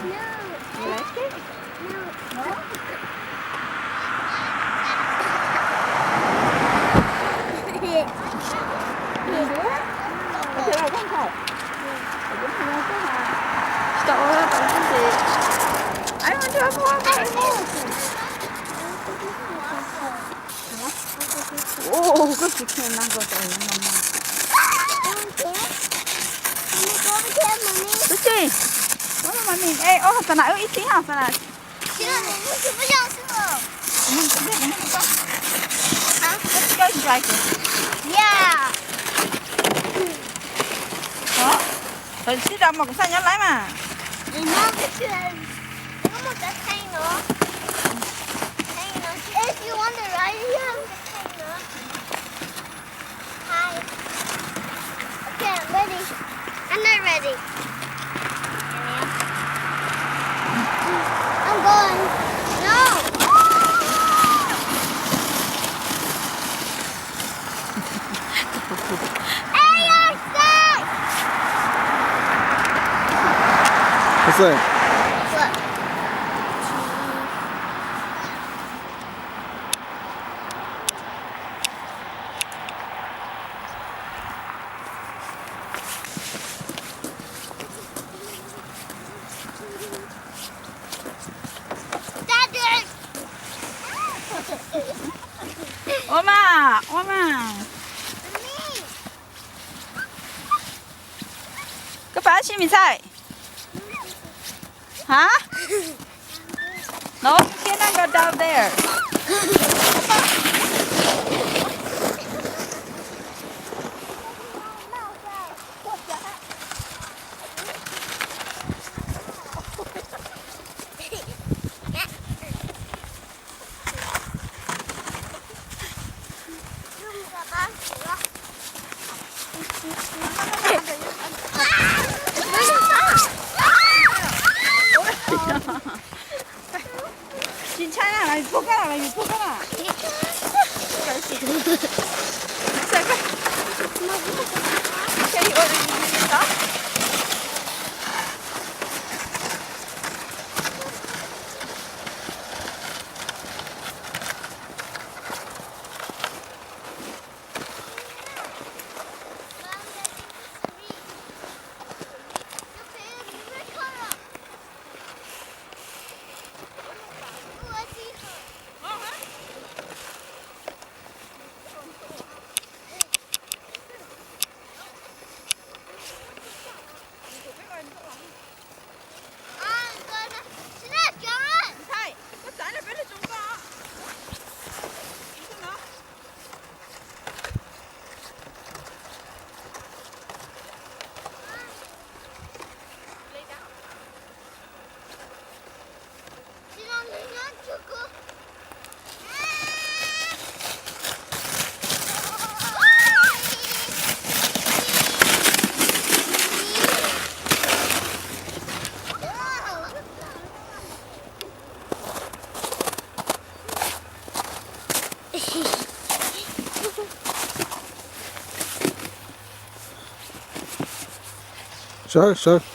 You like it? No? Ub, koj tsis khiav na, koj tau no no. Tub Tsis, ua mami, ej, oj, xa na wb ib txhij os, xa na. Tawm sib rau mas kuv xa nyob laib mas. If you want to ride it, you have to hang on. Hi. Okay, I'm ready. I'm not ready. I'm going. No. Hey, you're sick. What's that? Look. Ua mas, ua mas. Koj pab si mis txhaij. Hah? No, you cannot go down there. Tsis ntshai na, los yus txhub koj na, los yus txhub koj na. Sawv, sawv.